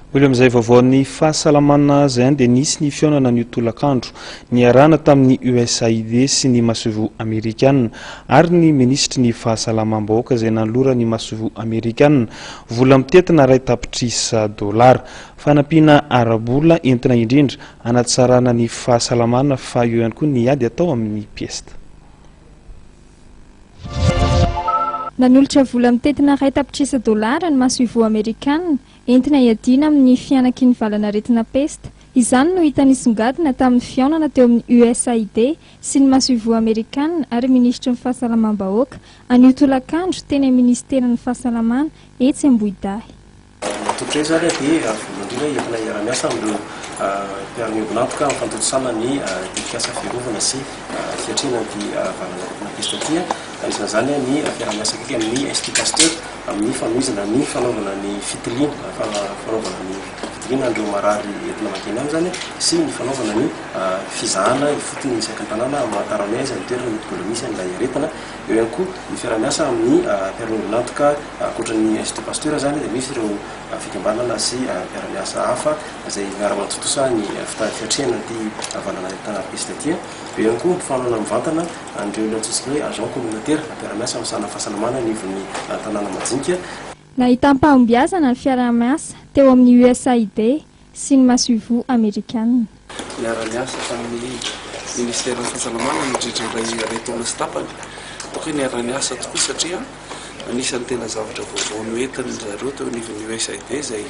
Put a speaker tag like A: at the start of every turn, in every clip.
A: Mbola amin'izay vaovaon'ny fahasalamana izay ihany dia nisy ny fihaonana anio tolakandro niarahana tamin'ny USAID sy ny masoivoho amerikana ary ny minisitry ny fahasalamam-bahoaka izay nanoloran'ny masoivoho amerikana vola mitentina iray tapitrisa dolara. Fanampiana ara-bola entina indrindra hanatsarana ny fahasalamana fa eo ihany koa ny ady atao amin'ny pesta.
B: Nanolotra vola mitentina iray tapitrisa dolara ny masoivoho amerikana entina hiadiana amin'ny fihanaky ny valanaretina pesta. Izany no hita nisongadina tamin'ny fihaonana teo amin'ny USAID sy ny masoivoho amerikana ary minisitry ny fahasalamam-bahoaka, anio tolakandro, teny amin'ny minisiteran'ny fahasalamana, etsy Ambohidahy.
C: Ny tolotra izany dia voalohany indrindra entina hiara-miasa amin'ireo mpiara-miombon'antoka amin'ny fantontosana ny tetikasa fiarovana sy fiatrehana ity valanaretina pesta ity. Anisan'izany ny fiaraha-miasa akaiky amin'ny Institut Pasteur amin'ny fanohizana ny fanaovana ny fitiliana, fanaovana ny fitiliana an'ireo marary entina mankeny aminy izany sy ny fanaovana ny fizahana ifotony isaky ny tanàna hamantarana hoe aiza ny toerana mety mbola misy an'ilay aretina. Eo ihany koa ny fiaraha-miasa amin'ny mpiara-miombon'antoka ankoatra ny Institut Pasteur izany dia misy ireo fikambanana sy mpiara-miasa hafa izay miara-mantontosa ny fiatrehana ity valanaretina pesta ity. Eo ihany koa ny fanohanana mivantana an'ireo ilay antsointsika hoe agent communautaire mpiara-miasa misahana fahasalamana anivon'ny tanàna majinika.
B: Nahitam-pahombiazana ny fiaraha-miasa teo amin'ny USAID sy ny masoivoho amerikanina.
D: Niara-niasa tamin'ny Ministeran'ny Fahasalamana nandritra ilay iray taona sy tapany. Ataoko hoe niara-niasa tokoa satria anisan'ny tena zavatra vaovao noentin-dry zareo teo anivon'ny USAID izay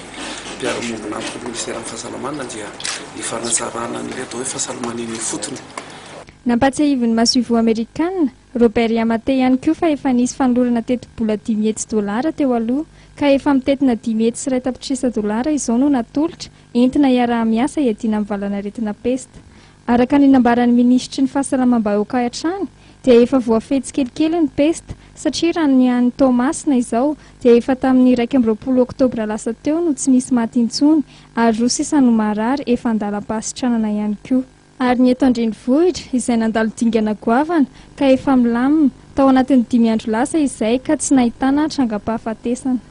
D: mpiara-miombon'antoka amin'ny Ministeran'ny Fahasalamana dia ny fanatsarana an'ilay atao hoe fahasalamana eny ifotony.
B: Nampahatsiahivin'ny masoivoho amerikanina, Robert Yamate ihany koa fa efa nisy fanolorana tetibola 500 dolara teo aloha ka efa mitentina 501 tapitrisa dolara izao no natolotra entina hiaraha-miasa hiadiana amin'ny valanaretina pesta. Araka ny nambaran'ny minisitry ny fahasalamam-bahoaka hatrany dia efa voafehy tsikelikely ny pesta satria raha ny any Toamasina izao dia efa tamin'ny 21 oktobra lasa teo no tsy nisy maty intsony ary roa sisa no marary efa an-dalam-pahasitranana ihany koa. Ary ny eto an-drenivohitra, izay nandalo dingana goavana, ka efa milamina, tao anatin'ny dimy andro lasa izay ka tsy nahitana trangam-pahafatesana.